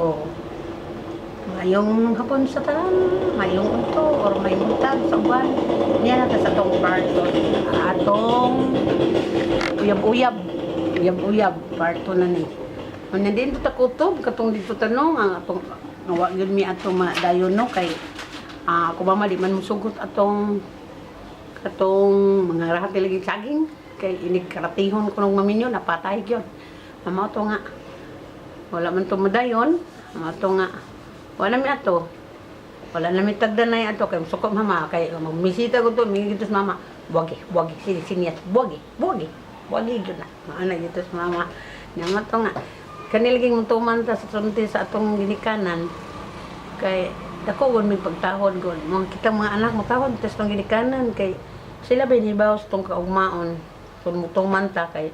Oh. Mayong hapon sa tanan, mayong unto or may buntag sa uban. Niya na ta sa atong part atong uyab-uyab. Uyab-uyab part 2 na ni. Unya din ta kutob katong dito tanong ang atong nga wa gyud mi atong madayon, no, kay ako ba di man musugot atong katong mga rahat lagi saging kay inig karatihon ko nung maminyo, napatay gyud. Mao to nga wala man to madayon, mao to nga wala mi ato. Wala na mi tagdanay ato kay musuko mama, kay magmisita ko to, mingi sa mama. Buwagi, buwagi, sini sinias, buwagi, buwagi. Buwagi gyud na. Maana gyud sa mama. Nya mao to nga kani laging mutuman ta sa sulti sa atong ginikanan kay dako gud mi pagtahod gud. Mga kitang mga anak motahod ta sa atong ginikanan kay sila ba nibaw sa atong kaugmaon. Kung mutuman ta, kay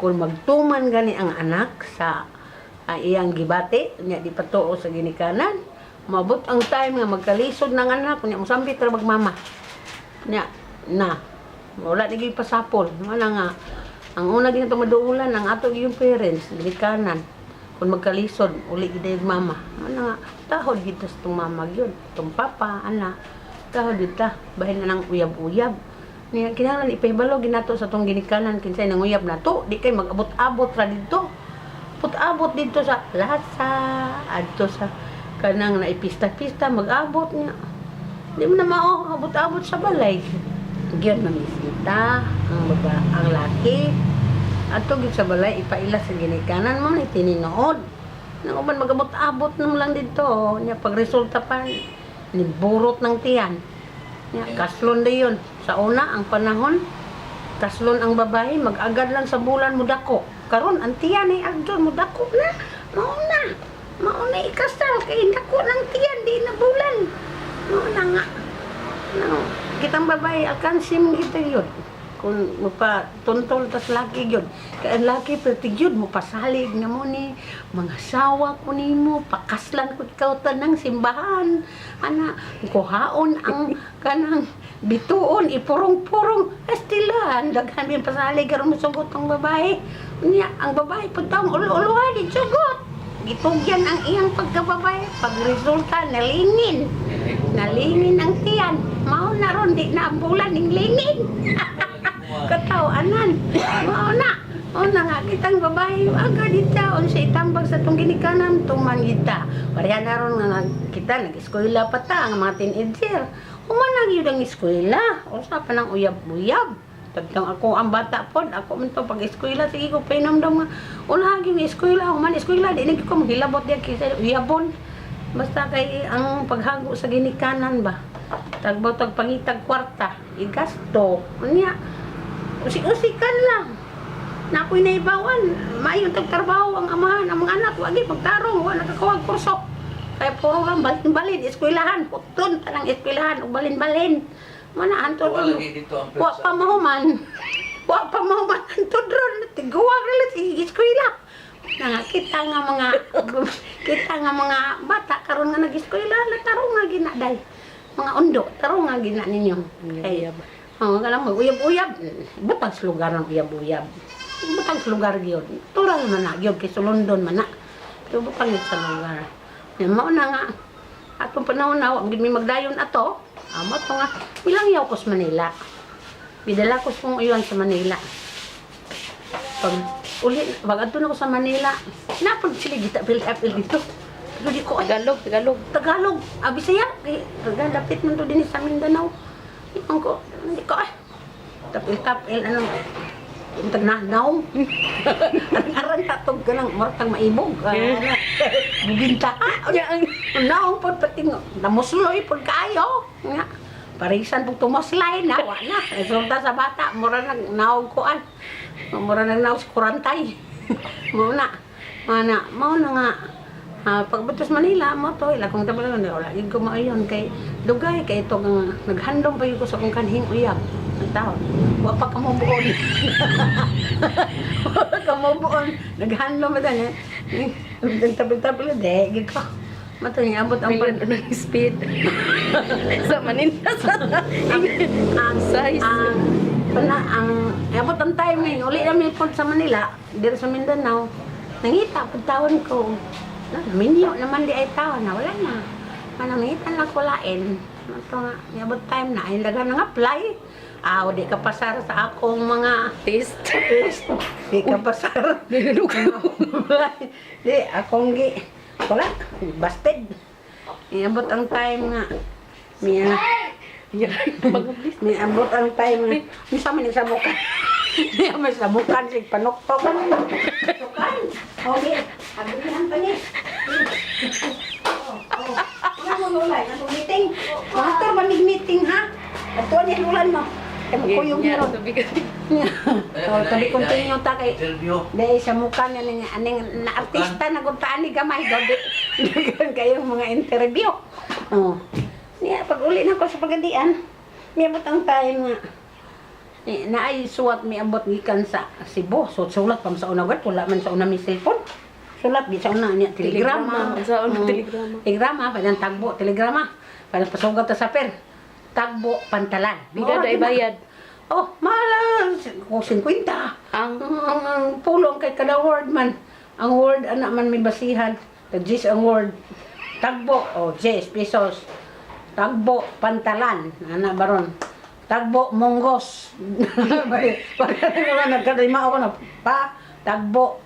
kung magtuman gani ang anak sa iyang gibati nya di patuo sa ginikanan, mabot ang time nga magkalisod ng anak nya, mosambit ra magmama nya na wala ni gyud pasapol. Wala nga ang una gyud to maduulan ang ato gyud parents, ginikanan. Kung magkalisod, uli gyud yung mama. Wala nga tahod gyud ta sa tong mama gyud, tong papa ana, tahod gyud ta bahin na nang uyab-uyab niya. Kinahanglan ipahibalo ginato sa tong ginikanan kinsay nang uyab nato, di kay mag-abot-abot ra didto, abot-abot dito sa plaza, adto sa kanang naipista-pista, mag-abot niya. Di mo na mao abot-abot sa balay. Gyud mamisita ang baba, ang laki. Adto gyud sa balay ipaila sa ginikanan mo ni tininood. Nang uban mag-abot-abot na lang dito niya, pag resulta pa ni burot ng tiyan. Nya kaslon dayon. Sa una ang panahon, kaslon ang babae, mag-agad lang sa bulan mudako. Karon ang tiyan ay agdon mudako na. Mao na. Mao na ikasal kay dako ng tiyan, di na bulan. Mao na nga. No, kitang babae alkansim kita yun. Kung mapatuntol tas laki yun. Kay ang laki perti yun, mopasalig na mo ni, mga sawa ko nimo, pakaslan ko ikaw tanang simbahan. Ana, kuhaon ang kanang bituon, ipurong-purong. Astilan, daghan min pasalig aron mosugot ang babae. Unya, ang babae pud taong ulo-ulohan, di sugot. Gitugyan ang iyang pagkababae. Pag resulta, nalingin. Nalingin ang tiyan. Mao na ron, di na ang bulan ning lingin. Katawanan. Mao na. Mao na nga kitang babae aga dita unsa itambag sa tong ginikanan, tuman kita. Pareha na ron nga kita nag-eskwela pa ta ang mga teenager. Human na gyud ang eskwela. Usa pa nang uyab-uyab. Tagtang ako ang bata pod, ako man to pag eskwela, sige ko pahinumdum nga una gyud eskwela, human eskwela di na gyud ko maghilabot diya kaysa uyabon. Basta kay ang paghago sa ginikanan ba. Tagbo tag pangitag kwarta, igasto. Unya, usik-usikan lang. Na ako'y naibawan, maayon tag trabaho ang amahan, ang mga anak, wagi pagtarong, wa nakakuha kurso. Kaya puro lang balin-balin, eskwelahan, puton tanang eskwelahan ug balin-balin. Mana antod Wa lagi dito ang wa pa mahuman. Wa pa mahuman antod ron, tiguwag na lang sige eskwela. Na kita nga mga bata karon nga nag-eskwela, tarong nga ginaday. Mga undo, tarong nga gina ninyo. Kay oh, kanang mag-uyab-uyab, butang sa lugar ng uyab-uyab. Butang sa lugar gyud. Tural man na gyud kay sulondon man na. Pero butang gyud sa lugar. Ya, mao na nga atong panahon na wa gyud mi magdayon ato. Amo to nga milangyaw ko sa Manila. Bidala ko sa uyan sa Manila. Pag uli, pag adto na ko sa Manila, napod sila gita apil dito. Pero di ko ay Tagalog, Tagalog. Tagalog, ah, Bisaya, kay taga lapit man to din sa Mindanao. Ingon ko, hindi ko ay. Tapil-tapil, ano, yung tagnanaw. Arang-arang tatog ka lang, martang maibog. Ah, bubinta. Ya, ang Naong pod pati namusloy pod kaayo. Nga. Parisan pug tumuslay na wa na. Resulta sa bata mura nag naog kuan. Mura nag naog sa kurantay. Mao na. Mao na, mao na nga. Ah, pagbutos Manila mo to ila kung tabalo na wala gid ko maayon kay dugay kay ito nga naghandom pa gyud ko sa akong kanhing uyab ang taon. Wa pa ka mo buon. Wa pa ka mo buon. Naghandom ba tani? Tabil-tabil de gid ko. Mato niya abot ang Million ng speed. Sa Manila sa ang size. Ang pana ang abot ang time ngayon uli na mi pod sa Manila diri sa Mindanao, nangita pud tawon ko. No, minyo naman di ay tao na wala na. Manangitan lang kulain. Ito nga, niabot time na ay dagan nga apply. Ah, di ka pasar sa akong mga Taste. test. Di ka pasar. Di, akong gi. Wala, busted. Niabot ang time nga. Miya, niabot ang time nga. Misa man sa mukan. Niya man sa mukan sig panuktokan. Tukan. Okay, aglihan pa ni. Oh, oh. Wala mo lulay, atong meeting. Master ba mig meeting ha? Ato ni lulan mo. Kay makuyog ni ron. Oh, tabi continue ta kay Interview. Dahil sa mukha niya ning aning na artista na gud ni gamay gud. Daghan kayong mga interview. Oh. Niya pag uli na ko sa pagandian, miabot ang time nga. Eh, naay suwat miabot gikan sa Cebu. So sulat pa man sa una gud, wala man sa una mi cellphone. Sulat gi sa una niya telegrama. Telegrama. Sa una, Mm. telegrama. Telegrama padang tagbo telegrama. Padang pasugat ta sa per. Tagbo pantalan. Bida Mao ra day gyud na. bayad. Oh, mahal ko 50. Ang Ang pulong kay kada word man. Ang word ana man may basihan. Tag G's ang word. Tagbo oh G's pesos. Tagbo pantalan ana baron. Tagbo monggos. Pare nagkadima ako na pa tagbo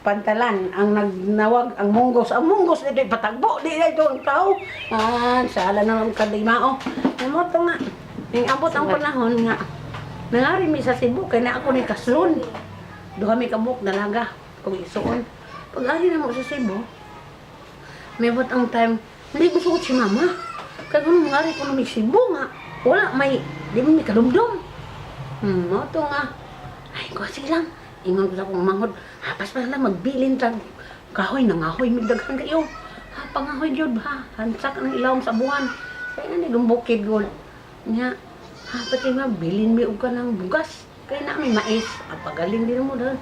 pantalan ang nagnawag ang munggos, ang munggos dito patagbo di na ito ang tao, ah, sala na ang kadimao mo to nga ning abot ang panahon nga nangari mi sa Cebu kay na ako ni kaslon, duha mi kabuk dalaga kung isuon pag ari na mo sa Cebu. May abot ang time hindi ko sugot si mama kay kung mangari ko na may Cebu nga wala may di mo may kadumdum. Mo to nga. Ay, ko sige lang. Ingon ko sa akong manghod, hapas pa lang magbilin tag kahoy nangahoy mig daghan kayo. Ha, pangahoy gyud ha. Hansak ang ilawom sa buwan. Kay nga ni bukid gud. Nya, ha pati nga bilin mi og kanang bugas. Kay na may mais. Ang pagaling din mo dol.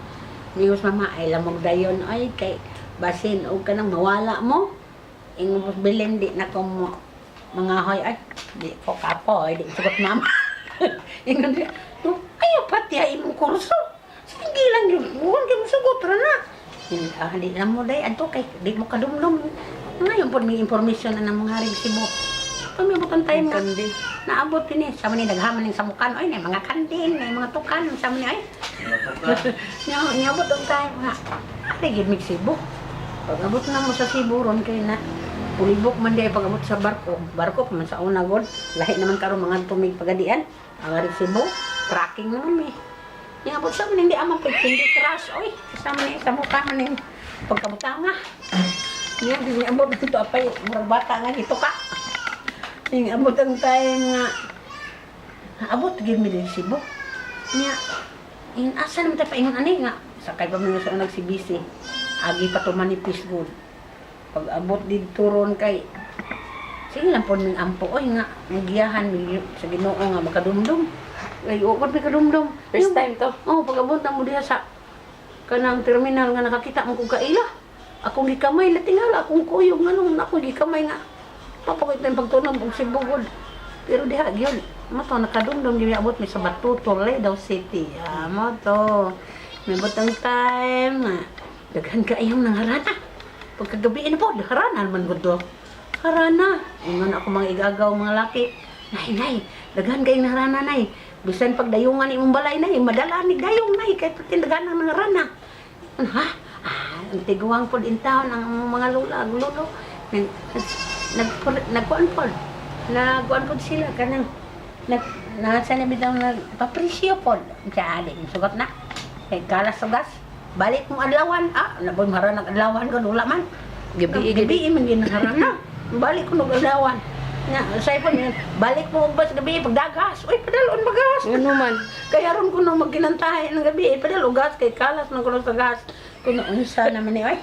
Niyos mama ay lamog dayon ay kay basin og kanang mawala mo. Ingon mo bilin di na ko mo mga hoy ay di ko kapo ay di sugot mama. Ingon siya, "No, ayaw pati ay imong kurso. Sige lang yun, huwag kayo sugot ra na." Ah, di na mo day, adto kay di mo kadumdum. Ngayon po may information na ng mga rig Cebu. Pamibutan tayo nga. kandi. Naabot din eh. Sa ni naghaman ng samukan. Ay, na mga kandin, na mga tukan. Sa ni ay. Niabot ang time nga. Ari gid mig Cebu. Pag abot na mo sa Cebu ron kay na pulibok man di ay pag abot sa barko. Barko pa man sa una god. Lahi naman karon mga tumig pagadian. Ang ari Cebu, tracking naman mi. Niabot sa man hindi amang pag hindi crash oy. Sa man sa mukha man ning pagkabutanga. Niya di niabot dito apay murag bata nga gito ka. Ning abot ang time nga abot gid mi din Cebu. Niya in asa naman tayo paingon ani nga sakay pa man sa unag CBC. Agi pa to manipis good. Pag abot didto ron kay sige lang po ning ampo oy nga ang giyahan mi sa Ginoo nga makadumdum. Ay ukod mi kadumdum. First time to. Oh, pag abot na mo diha sa kanang terminal nga nakakita mo kog kaila. Akong gikamay latingala akong kuyog nganong akong gikamay nga papakit na yung pagtunom og Cebu gud. Pero diha gyud mo to nakadumdum gyud abot mi sa Batu, Toledo City. Ah, mo to. May butang time nga daghan kaayong nangarana. Pagkagabi na po, harana man gud do. Harana. Ingon ako mga igagaw mga laki. Nay, nay, daghan kayong naharana, nay. Bisan pag dayungan imong balay, nay, madala ni dayong, nay, kay pati daghan ang nangarana. Ha? Ah, ang tiguang pod in town ang mga lula, ang lolo. Nag nag nagkuan pod. Nagkuan pod sila kanang nag nasa na bitaw nag papresyo pod. Sa ali, sugot na. Kay kalas sa gas. Balik mo adlawan. Ah, naboy maranag adlawan kon wala man. Gabi Gabi man gyud naharana. Balik ko nog adlawan. Nga, say pa niya, balik mo og bas gabi pagdagas. Uy, padalon bagas. Ngano man. Kaya ron ko nung magkinantahe ng gabi, eh, padal og gas kay kalas man kuno sa gas. Kuno unsa naman ni oy.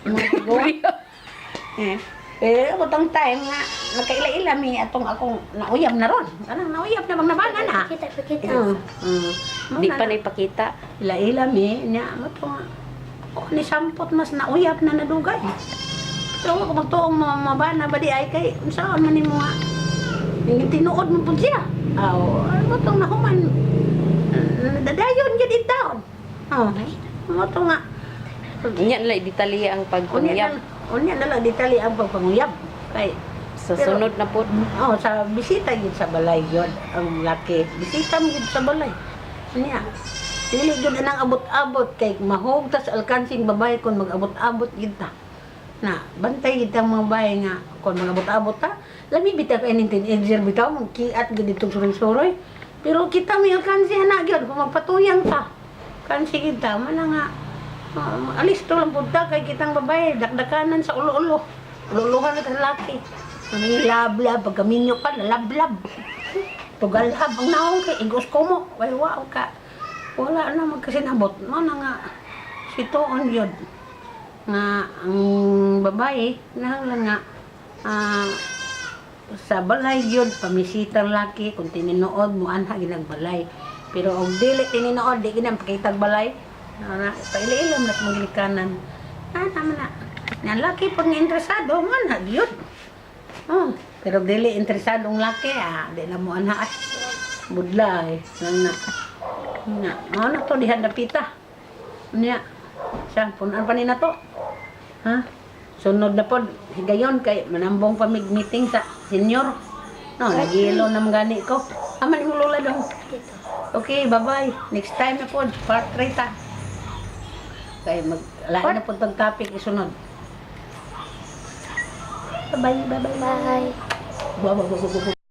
Mga tigo. Eh, eh, abot ang time nga nagkaila-ila mi atong akong nauyab na ron. Anong nauyab na bang nabana na? Pakita, pakita. Di pa na ipakita. Ila-ila mi nya mo to nga. Oh, ni sampot mas nauyab na nadugay. Pero ako magtuong mabana ba di ay kay unsaon man nimo nga. Yung tinuod mo pud siya. Aw, ano tong nahuman. Dadayon gyud in town. Oh, mo to nga. Unya nila detalye ang Unya pagpanguyab. na, unya na lang detalye ang pagpanguyab. Kay Sa Pero- sunod na po. Oh, sa bisita gyud sa balay gyud ang laki. Bisita mo gyud sa balay. Unya. Dili gyud anang abot-abot kay mahog tas alkansing babae kon mag-abot-abot gyud ta. Na, bantay gyud ang mga babae nga kon mag-abot-abot ta. Lami bitaw kay ning teenager bitaw magkiat gyud ditong suroy-suroy. Pero kita may alkansi ana gyud kung magpatuyang ta. Kansi gyud ta man na nga alis to lang pud ta kay kitang babae dakdakanan sa ulo-ulo. Ulo-ulohan na ta sa laki. Ang lablab, pagkaminyo pa, lalablab. Tugalhab ang naong kay igos ko mo. Way wow ka. Wala na magkasinabot. Mana nga si tuon yun. Nga ang babae nahanglan nga sa balay yun, pamisitang laki, kung tininood mo, anha ginagbalay. Pero og dili tininood, di ginang pakitag balay. Na, pailiilom na sa mga gilikanan. Ah, tama na. Na laki pag nga interesado, man na gyud. Oh, pero og dili interesado ang laki, di na mo anha ay. Budla eh. Na, na. Na, mao na to diha napita. Nya. Siya, punan pa ni na to. Ha? Sunod na pod, higayon kay manambong pa mig meeting sa senior. No, nagilo na mga gani ko. Aman mo lola dong. Okay, bye-bye. Next time na pod, part 3 ta. Kay mag lain na pod tong topic isunod. Bye-bye, bye-bye. Bye. Bye-bye. Bye-bye.